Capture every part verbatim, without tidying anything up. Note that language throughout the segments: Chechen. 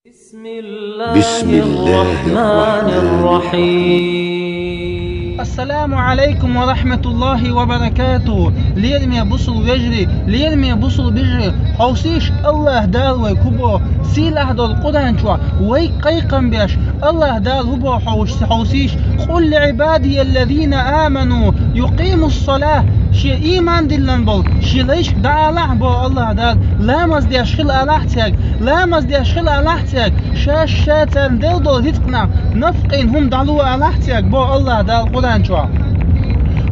بسم الله الرحمن الرحيم. Ассаламу алейкум ва рахматуллахи ва баракатух. Лераме бусул вежарий, лераме бусул бижарий, хьовсийш, Аллах Дала вайга хӀу боху сийлахь долу Къуръан чохь, вайга кхайкхам беш, Аллах Дала хӀу боху хьовсийш: «قل لعبادي الذين آمنوا يقيموا الصلاة». Шен ийман диллина болу шен лайшка дӀаалахь боху Аллах Дала, ламаз деш хила алахь цаьрга, ламаз деш хила алахь цаьрга, ша-ша царна делла долу рицкъанах нафкъийна хӀума дӀало алахь цаьрга боху Аллах Дала Къуръан чохь.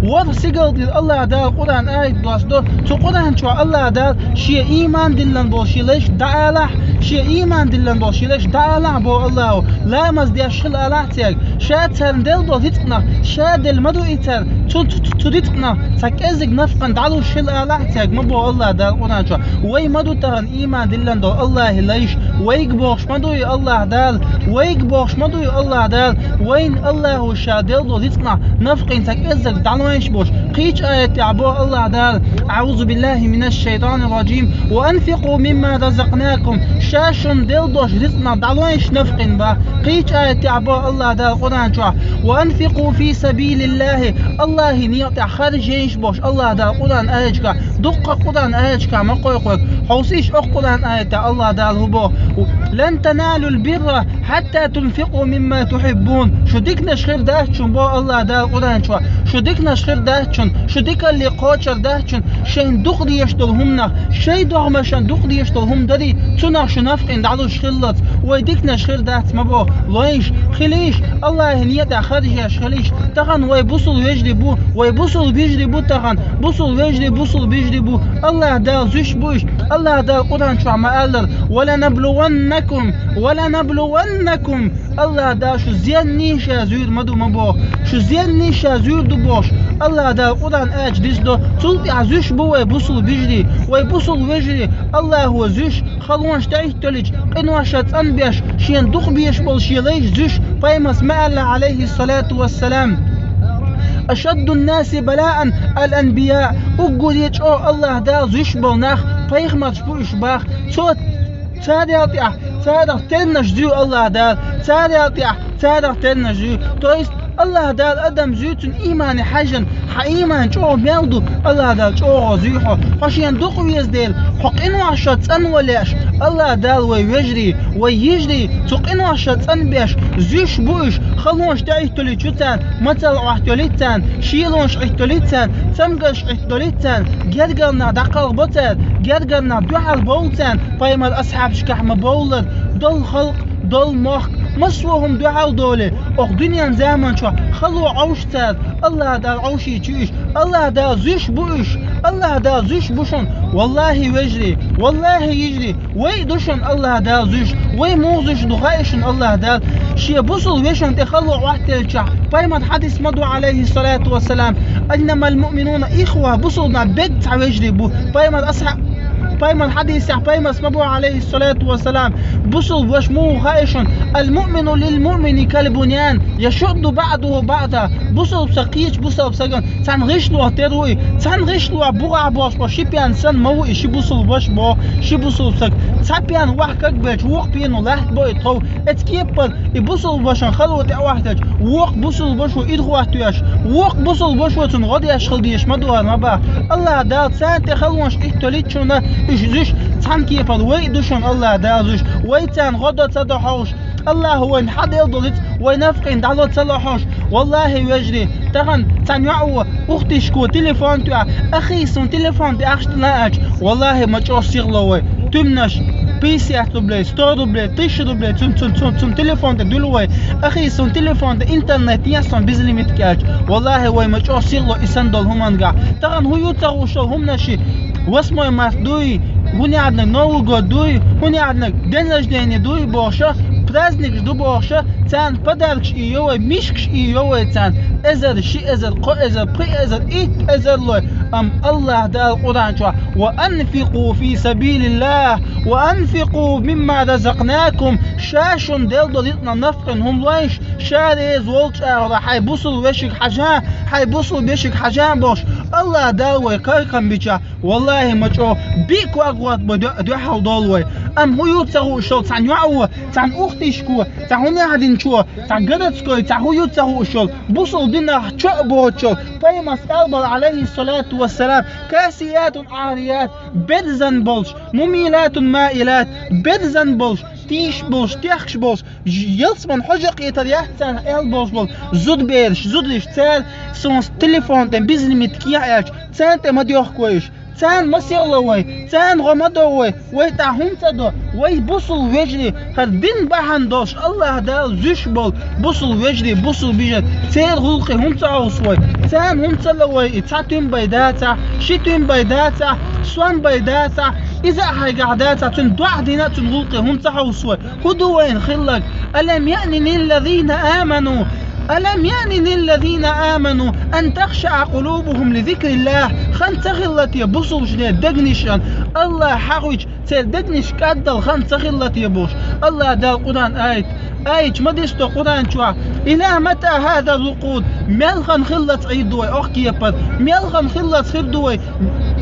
ВорхӀ сигал тӀера Аллах Дала Къуръан аят доссадо, цу Къуръан чохь Аллах Дала шен ийман диллина болу шен лайшка дӀаалахь, шен ийман диллина болу шен лайшка дӀаалахь боху Аллахо, ламаз деш хила алахь цаьрга, ша царна делла долу рицкъанах, ша делла ма ду и царна, цу, цу, цу, цу рицкъанах цхьа кӀеззиг нафкъан дӀалуш хила алахь цаьрга ма боху Аллах Дала Къуръан чохь. Вай ма ду тахана ийман диллина долу Аллахе лайш, вайга бохуш ма ду и Аллах Дала, вайга бохуш ма ду и Аллах Дала, вайна Аллахо ша делла долу рицкъанах нафкъийна цхьа кӀеззиг дӀалойнаш болуш. Кхечу аятехь боху Аллах Дала: «أعوذ بالله من الشيطان الرجيم. وأنفقوا مما رزقناكم». Ша шуна делла долуш рицкъанах дӀалойнаш нафкъийна боху. Кхечу аятехь боху Аллах Дала Къуръан чохь: «وأنفقوا في سبيل الله». Аллахе некъа тӀехь харжа ейнаш болуш Аллах Дала Къуръан аяташкахь, дуккха Къуръан аяташкахь ма кхойкху. Хьовсийш, окху Къуръан аятехь Аллах Дала хӀу боху: «لن تنالوا البر حتى تنفقوا مما تحبون». Шу диканаш хир дац шуна боху Аллах Дала Къуръан чохь. Шу диканаш хир дац шуна, шу дикалле кхочур дац шуна, шайна дукха дезаш долу хӀуманах, шайн догӀмашна дукха дезаш долу хӀума дарий, цунах шу нафкъийна дӀалуш хиллалц, вай диканаш хир дац ма боху. Лойш, хилийш, Аллахе некъа тӀехь харжеш хилийш. Тахана вай бусул вежарий бу, вай бусул бижарий бу тахана, бусул вежарий, бусул бижарий бу. Аллах Дала зуьйш бу уьш. Аллах Дала Къуръан чохь ма-аллара: «ولنبلونكم، ولنبلونكم». Аллах Дала шу зенний ша зуьйр ма ду ма боху, шу зенний ша зуьйр ду бохуш. Аллах Дала Къуръан аяташ дисдо, цул тӀаьхьа зуьйш бу вай бусул бижарий, вай бусул вежарий, Аллахо зуьйш, халонаш тӀехӀитталича, къиношна цӀанбеш, шена дукха безаш болу шен лайш зуьйш, пайхамарс ма аьлла, алейхиссалату вассалам: «أشد الناس بلاء الأنبياء». Уггаре чӀогӀа Аллах Дала зуьйш болу нах пайхамарш бу уьш баха. Цо царел тӀехь, царах тернаш зуьй Аллах Дала, царел тӀехь, царах тернаш зуьй. То есть Аллах Дала адам зуьй цуьнан иймане хьаьжжина, хьан ийман чӀогӀа мел ду, Аллах Дала чӀогӀа зуьй хьо. Хьо шена дукха веза дела, хьо къиношна цӀанвалеш, Аллах Дала вай вежарий, вай йижарий, цу къиношна цӀанбеш, зуьйш бу уьш, халонаш тӀехӀитталича царна, мацалла Ӏохьаталийта царна, шелонаш Ӏитталийта царна, цамгарш Ӏитталийта царна, гергарнах дӀакхалхабо цара, гергарнах дуьхьал бовла царна, пайхамар асхьабашкахь ма-бовллара, долу халкъ, долу мохк, массо а хӀума дуьхьал долий, окху дуьненан заман чохь хало Ӏовш цара, Аллах Дала Ӏовшийча уьш, Аллах Дала зуьйш бу уьш, Аллах Дала зуьйш бу шуна, валлахи, вежарий, валлахи, йижарий, вай а ду шуна Аллах Дала зуьйш, вай муха зуьйш ду хаьа шуна Аллах Дала, шен бусул вешан тӀе хало Ӏохьателлачохь, пайхамар хьадис ма ду, алейхиссалату вассалам: «إنما المؤمنون إخوة», бусулба нах бегга цхьа вежарий бу, пайхамар асхьа-, пайхамар хьадисехь, пайхамарс ма бу, алейхиссалату вассалам, бусулба ваша муха хаьа шуна: «المؤمن للمؤمن كالبنيان يشد بعضه بعضا». Бусулба са кхечу бусулба сагана цхьана гӀишлох тера ву и, цхьана гӀишлох бугӀахь болуш бо ши пен санна ма ву и, ши бусулба ваша бо, ши бусулба саг. Цхьа пен ваьхкаг белча, вукху пено латтабо и тхов. Эцу кепара и бусулба вашан хало тӀе Ӏохьателча, вукху бусулба вашо ирахӀоттавеш, вукху бусулба вашо цунна гӀо деш хила дезаш ма ду хӀара ма баха. Аллах Дала царна тӀе халонаш Ӏитталийта шуна, уьш зуьйш, цхьана кепара вай а ду шуна Аллах Дала зуьйш, вай царна гӀо до ца до хьовш, Аллахо вайна хьаделла долу рицкъ вай нафкъийна дӀало ца ло хьовш. Валлахи, вежарий, тахана цхьана йоӀа ухтишко телефон тоьхна: «Ахи, суна телефон тӀехьашдала», аьлча, валлахи, ма чӀогӀа сихло вай. Туьманаш, пятьдесят рублей, сто рублей, тысяча рублей цун, цун, цун, цун телефон тӀе дуьллу вай. «Ахи, суна телефон тӀе интернет ен, суна безлимитка», аьлча, валлахи, вай ма чӀогӀа сихло и санна долу хӀумангахь. Тахана хӀун ю ца хууш долу хӀуманаш ши? Восьмой март дуй, хӀун яьхьарнаг Новый год дуй, хӀун яьхьарнаг день рождения дуй бохуша, праздникаш ду бохуша, царна подаркаш ийо вай, мишкаш ийо вай царна, эзар, ши эзар, кхо эзар, пхи эзар, итт эзар лой. Амма Аллах Дала Къуръан чохь: «وأنفقوا في سبيل الله، وأنفقوا مما رزقناكم». Ша шуна делла долу рицкъанах нафкъийна хӀума лойш, ша реза волчу агӀора хьайн бусулба вешиг хьажа, хьайн бусулба вешиг хьажа бохуш, Аллах Дала вай кхайкхам бича, валлахи, ма чӀо, биъ ког гӀорт бо дуьхьал долу вай. Амма хӀун ю ца хууш йолу цхьана йоӀо, цхьана ухтишко, цхьана хӀун яхьдинчо, цхьана городской, цхьана хӀун ю ца хууш йолу, бусул динах чо а боцуш йолу, пайхамарс аьлла бала, алейхиссалату вассалам, касиятун арият, берзан болуш, мумилатун маилат, берзан болуш, тийш болуш, техкаш болуш, ялсман хьожа кхетар яц царна аьлла болуш болу зудбераш, зударш, цара суна телефон тӀе безлимит кехь аьлча, царна тӀе ма дохко уьш, царна ма сихло вай, царна гӀо ма до вай, вай тӀехь хӀума ца до, вай бусул вежарий, хӀара дин бахьана долуш Аллах Дала зуьйш болу бусул вежарий, бусул бижар, церан гӀуллакхе хӀума ца хьовса вай, царна хӀума ца ло вай, и цхьа туьма бай дацахь, ши туьма бай дацахь, сом бай дацахь, иза а хьайгахь дацахь, цуьнан доӀа дина а цуьнан гӀуллакхе хӀума ца хьовса вай. ХӀун ду вайна хилларг? ألم يأن للذين آمنوا ألم يأن للذين آمنوا أن تخشع قلوبهم لذكر الله. Хан ца хилла те бусулшна дегнаш, Аллах хьахийча, церан дегнаш кӀаддала хан ца хилла те бохуш, Аллах Дала Къуръан аят, аяташ ма дисто Къуръан чохь: إلى متى هذا الركود؟ Мел хан хиллалц Ӏийр ду вай охкепар? Мел хан хиллалц хир ду вай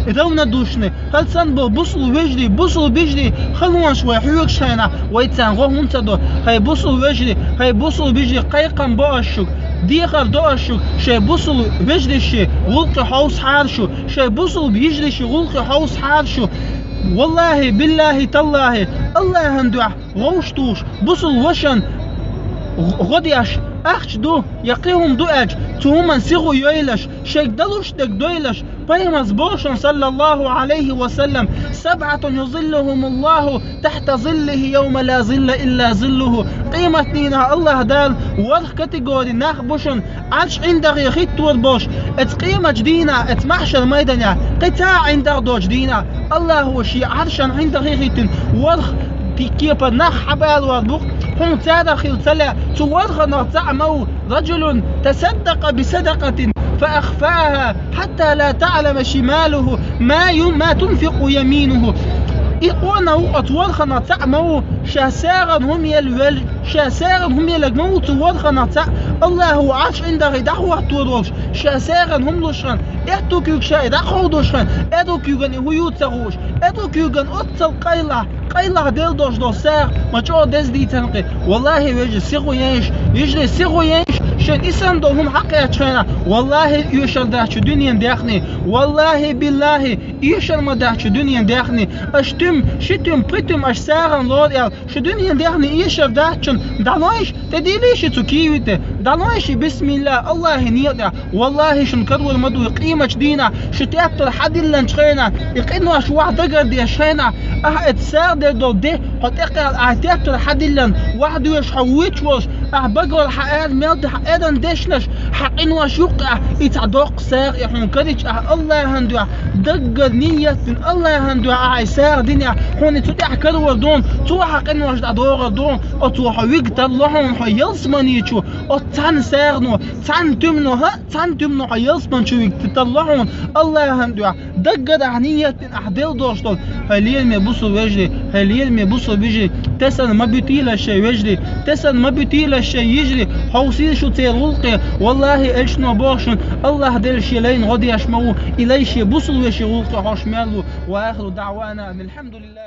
равнодушный? ХӀара санна болу бусул вежарий, бусул бижарий халонаш вай хьоьгуш хенахь, вай царна гӀо хӀума ца до. ХӀай бусул вежарий, хӀай бусул бижарий, кхайкхам бо аш шуьга, дехар до аш шуьга, шайн бусул вежарийн гӀуллакхе хьовсахьара шу, шайн бусул бижарийн гӀуллакхе хьовсахьара шу. Валлахи, биллахи, таллахи, Аллахьан дуьхьа гӀовш тухуш, бусул вашан гӀо деш, ахча ду я кхин хӀума ду аьлча, цу хӀуманна сихо йойлаш, шайга далуш дерг дойлаш, Пайхамарс боху шуна, саллаллаху Ӏалайхи ва саллам: سبعة يظلهم الله تحت ظله يوم لا ظل إلا ظله. Къематдийнахь Аллах Дала ворхӀ категори нах бу шуна Ӏарш ӀиндагӀе хӀиттор болуш, оцу къематчу дийнахь, оцу маьхьшар майданехь, кхин цхьа а ӀиндагӀ доцучу дийнахь, Аллахо шен Ӏаршан ӀиндагӀе хӀиттина ворхӀ кепара нах хьабалор бу-кх, хьуна царах хила ца лаьа, цу ворхӀанах цхьаъ ма ву: رجل تصدق بصدقة فأخفاها حتى لا تعلم شماله ما ي- ما تنفق يمينه. И къонах ву оцу ворхӀанах цхьаъ ма ву, ша сагӀина хӀума елла велла, ша сагӀина хӀума елларг ма ву цу ворхӀанах цхьаъ, Аллахо Ӏарш ӀиндагӀе дӀахӀоттор волуш, ша сагӀина хӀума луш хилла, аьтту куьйга ша и дӀакховдош хилла, аьрру куьйгана и хӀун ю ца хууш, аьрру куьйгана оццул къайлах, къайлах делла долуш долу сагӀа ма чӀогӀа деза дийцина кхин. Валлахи, вежарий, сихо ейша, вежарий, сихо ейша, шайна и санна долу хӀума хьакхаьчча хенахь, валлахи, оьшур дац шу дуьненан даьхни, валлахи, биллахи, оьшур ма дац шу дуьненан даьхни, аша туьма, ши туьма, пхи туьма аша сагӀина лору аьлла, шу дуьненан даьхни оьшур дац шуна, дӀалойша, тӀедийлийша цу киви тӀе, дӀалойша бисмилла, Аллахьан некъа тӀехь, валлахи, шуна карор ма ду и къематчу дийнахь, шу тептар хьадиллинчу хенахь, и къинош вахь дагардеш хенахь, ахьа оцу сагӀа дер долу де хьо тӀекхаьлла, ахьа тептар хьадиллина, вахь доьшуш хьо вуьйцуш волуш, ахьа багор хьан эр мел ду хьан эран дешнаш, хьан къинош юккъехь, и цхьа доккха сагӀа и хьуна карийча, ахьа Аллахьан дуьхьа даггара ниет дина, Аллахьан дуьхьа ахьа и сагӀа динехь, хьуна цу тӀехь карор ду хьуна, цо хьан къинош дӀадохур ду хьуна, оцо хьо вига тарло хьуна хьо ялсамани чу, оцу цхьана сагӀано, цхьана туьмано, хӀаъ, цхьана туьмано хьо ялсамани чу вига тарло хьуна, Аллахьан дуьхьа даггара ахьа ниет дина ахьа делла долуш долу. ХӀай лераме бусул вежарий, хӀай лераме бусул бижарий, тесана ма буьтийла шайн вежарий, тесана ма буьтийла шайн йижарий, хьовсийла шу церан гӀуллакхе, валлахи, элчано боху шуна, Аллах Дела шен лайна гӀо деш ма ву, и лай шен бусул вешин гӀуллакхе хьожуш мел ву. وآخر دعوانا أن الحمد لله.